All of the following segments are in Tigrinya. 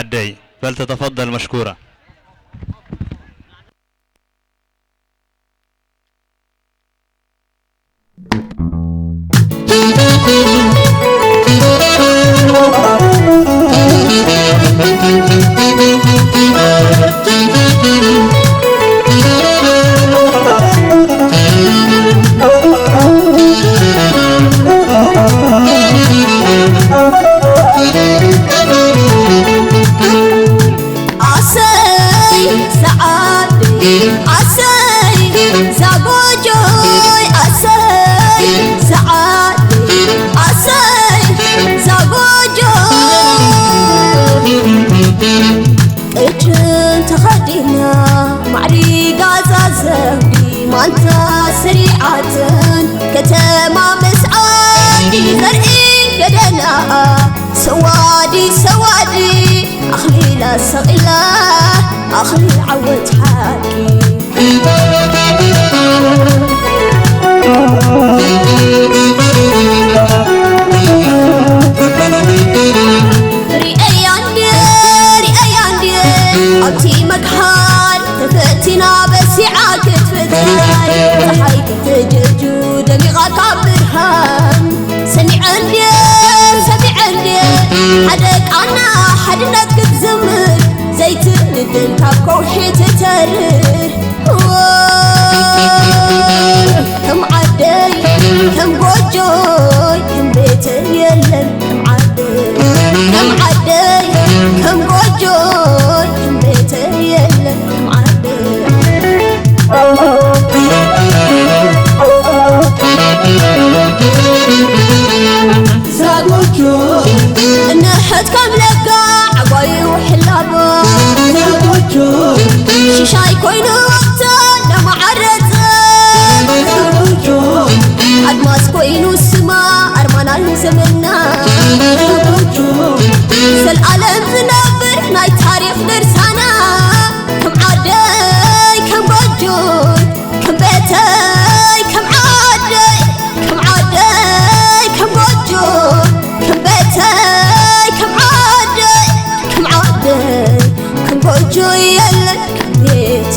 ዓደይ። فلتتفضل مشكورة. ኣሰይ ሰዓደይ ኣሰይ ዛጎጆይ ኣሰይ ሰዓደይ ኣሰይ ዛጎጆይ ቅጭን ተኸዲና ማዕሪጋ ዛዘምቢ ማንታ ስሪዓትን ከተማ ምስዓድ ዘርኢ ገደና ሰዋዲ ሰዋዲ ኣኽሊላ ሰቒላ ኣኽሊል ዓወት ሓቂ ሪአያ እንድየ ሪአያ እንድየ ኣብቲ መግሃድ ተፈቲና በሲዓ ክትፍተን ፀሓይ ክትጅርጁ ደሚቓ ካብ ብርሃን ሰሚዐ እንድየ ሰሚዐ እንድየ ሓደ ቃና ሓድነት ክትዝምር ዘይትንድን ካብ ከውሒ ትተርር ከም ዓደይ ከም ጎጆይ ከም ቤተይ የለን ከም ዓደይ ከም ዓደይ ከም ጎጆይ ከም ቤተይ የለን ከም ዓደይ ዛጎጆ እንሕት ከም ለጋ ዓጓዩ ሕላባ ዛጎጆ ሽሻይ ኮይኑ ወቅታ እንዳማዓረፀ ዛጎጆ ኣድማስ ኮይኑ ስማ ኣርማናን ዘመና ዛጎጆ ዘልኣለም ዝነብር ናይ ታሪክ ድርሳና ከም ዓደይ ከም ጎጆይ ከም ቤተይ ከም ዓደይ ከም ዓደይ ከም ጎጆ ከም ቤተይ ከም ዓደይ ከም ዓደይ ከም ጎጆ የለን ከም ቤት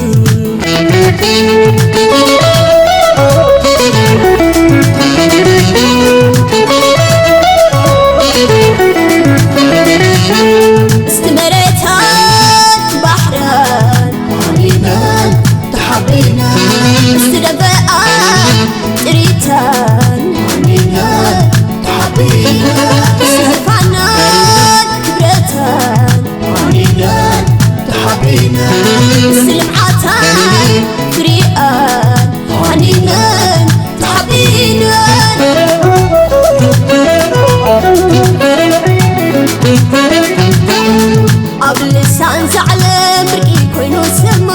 እስቲ መሬታን ባሕራን ሓቢናን ተሓቢናን እስቲ ደበኣን ጥሪታን ሓቢናን ተሓቢናን እስቲ ዝፋናን ክብረታን ሓቢናን ተሓቢናን እስቲ ልምዓታን ፍሪኣን ሓቢናን ተሓቢናን ኣብ ልሳን ዛዕለም ብርቂ ኮይኑ ስማ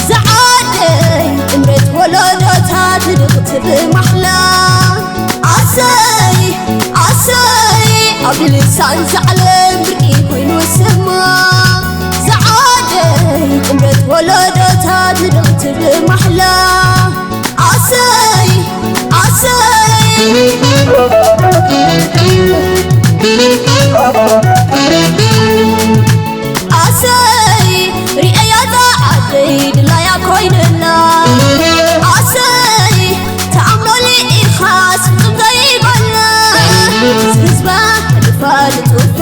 ዝዓደይ ጥምረት ወለዶታት ንድቕቲ ብማሕላ ኣሰይ ኣሰይ ኣብ ልሳን ዛዕለም ብርቂ ኮይኑ ስማ ዝዓደይ ጥምረት ወለዶታት ንድቕቲ ብማሕላ ኣሰይ ኣሰይ ኣሰይ ሪአያ እዛ ዓደይ ድላያ ኮይንና ኣሰይ ተኣምኖ ልኢኻስ ፍጹም ዘይጎና ህዝባ ሕልፋ ንጡፋ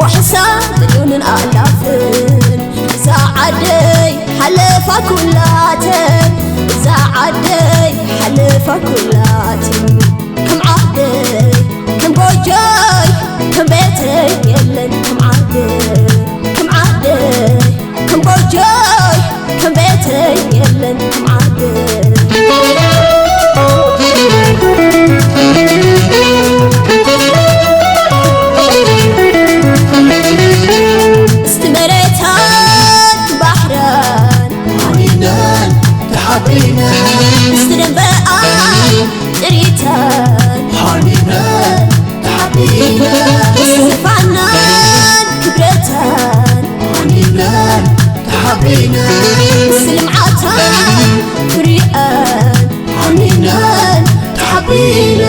ዋሕሳ ሚልዮንን ኣእላፍን እዛ ዓደይ ሓለፋ ኩላተን እዛ ዓደይ ሓለፋ ኩላተን ከም ዓደይ ከም ጎጆይ ከም ቤተይ የለን ከም ዓደይ ከም ዓደይ ከም ጎጆይ ከም ቤተይ የለን ከም ዓደይ እስቲ መሬታን ባሕራን ሓቢናን ተሓቢናን እስቲ ደንበኣን ጥሪታን ሓቢናን ተሓቢናን እስቲ ዝፋናን ክብረታን ሓቢናን ተሓቢናን እስቲ ልምዓታን ፍሪኣን ሓቢናን ተሓቢናን